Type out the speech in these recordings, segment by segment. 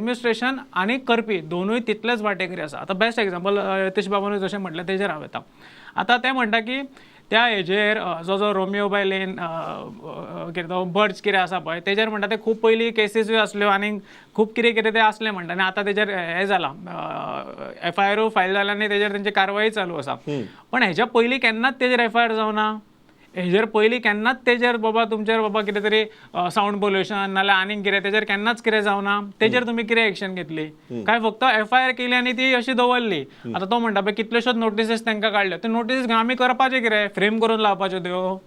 Administration आनी करपी दोनूय तितलेच वाटेकरी आसा. आतां बेस्ट एग्जाम्पल यतीश बाबानूय जशें म्हटलें तेजेर हांव येता. आतां ते म्हणटा की त्या हेजेर जो जो रोमियो बाय लेन कितें तो बर्च कितें आसा पळय, तेजेर म्हणटा ते खूब पयलीं केसीसूय आसल्यो आनी खूब कितें कितें तें आसलें म्हणटा आनी आतां तेजेर हें जालां, एफआयआरूय फायल जाल्या आनी तेजेर तेंची कारवाय चालू आसा. पण हेज्या पयलीं केन्नाच तेजेर एफआयआर जावना. हेजेर पयलीं केन्नाच तेजेर बाबा तुमचेर बाबा कितें तरी सावंड पोल्युशन नाल्यार आनीक कितें तेजेर केन्नाच कितें जावना. तेजेर तुमी कितें एक्शन घेतली काय? फक्त एफआयआर केली आनी ती अशी दवरली. आतां तो म्हणटा पळय, कितल्योश्योच नोटिसीस तांकां काडल्यो. त्यो नोटिसीस आमी करपाचें कितें? फ्रेम करून लावपाच्यो त्यो?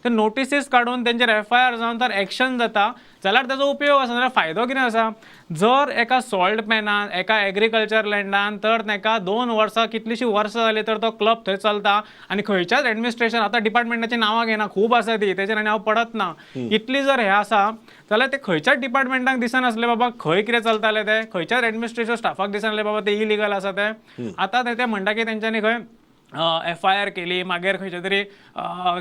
ते नोटिसीस काडून तेंचेर एफआयआर जावन तर एक्शन जाता जाल्यार ताजो उपयोग आसा. जाल्यार फायदो कितें आसा? जर एका सॉल्ट पॅनान, एका एग्रीकल्चर लँडान तर ताका 2 वर्सां, कितलींशीं वर्सां जालीं तर तो क्लब थंय चलता आनी खंयच्याच एडमिनिस्ट्रेशन, आतां डिपार्टमेंटाची नांवां घेना, खूब आसा ती, तेजेर आनी हांव पडत ना, इतली जर हें आसा जाल्यार ते खंयच्याच डिपार्टमेंटाक दिसनासलें बाबा खंय कितें चलतालें तें? खंयच्याच एडमिनिस्ट्रेशन स्टाफाक दिसनासलें बाबा ते इलिगल आसा तें? आतां ते म्हणटा की तेंच्यांनी खंय एफआयआर केली, मागीर खंयच्या तरी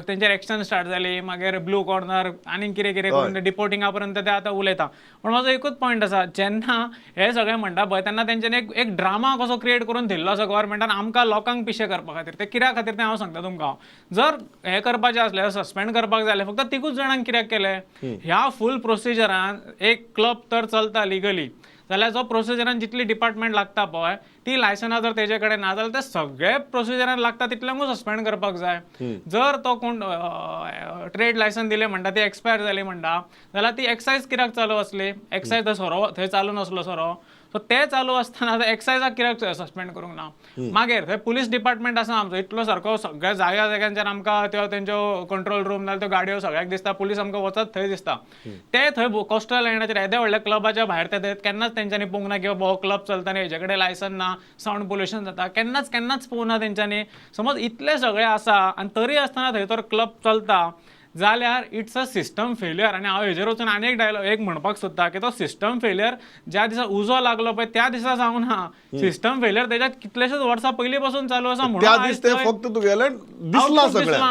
तेंचेर एक्शन स्टार्ट जाली, मागीर ब्लू कॉर्नर आनीक कितें कितें करून डिपोर्टिंगा पर्यंत ते आतां उलयता. पूण म्हाजो एकूच पॉयंट आसा, जेन्ना हे सगळे म्हणटा पळय तेन्ना तेंच्यांनी एक एक ड्रामा कसो क्रिएट करून दिल्लो आसा गव्हर्मेंटान आमकां लोकांक पिशे करपा खातीर. ते कित्या खातीर तें हांव सांगता तुमकां. जर हें करपाचें आसलें, सस्पेंड करपाक जाय जाल्यार फक्त तिगूच जाणांक कित्याक केलें? ह्या फूल प्रोसिजरान एक क्लब तर चलता लिगली जाल्यार जो प्रोसिजरान जितली डिपार्टमेंट लागता पळय, ती लायसनां जर तेजे कडेन ना जाल्यार ते सगळे प्रोसिजरान लागता तितल्यांकूच सस्पेंड करपाक जाय. जर तो कोण ट्रेड लायसन दिलें म्हणटा, ती एक्सपायर जाली म्हणटा जाल्यार ती एक्सायज कित्याक चालू आसली? एक्सायज सोरो थंय चालू नासलो सोरो. सो ते चालू आसतना आतां एक्सायजाक कित्याक सस्पेंड करूंक ना? मागीर थंय पुलीस डिपार्टमेंट आसा आमचो इतलो सारको, सगळ्या जाग्या जाग्यांचेर आमकां त्यो तेंच्यो कंट्रोल रूम नाल्यार त्यो गाडयो सगळ्याक दिसता. पुलीस आमकां वचत थंय दिसता. ते थंय कोस्टल लँडाचेर येद्या व्हडल्या क्लबाच्या भायर ते केन्नाच तेंच्यांनी पळोवंक ना की बाबा हो क्लब चलता आनी हेजे कडेन लायसन ना, सावंड पोल्युशन जाता? केन्नाच केन्नाच पळोवंक ना तेंच्यांनी? समज इतलें सगळें आसा आनी तरी आसतना थंय तर क्लब चलता जाल्यार it's a system failure. आनी हांव हेजेर वचून आनी एक डायलॉग एक म्हणपाक सोदता की तो सिस्टम फेलियर ज्या दिसा उजो लागलो पळय त्या दिसा जावना. सिस्टम फेलियर तेज्या कितलेशेच वर्सां पयलीं पासून चालू आसा. म्हणून त्या आयज दीस ते थंय फक्त तुगेले दिसला output सगळ्यांक. दिसलां.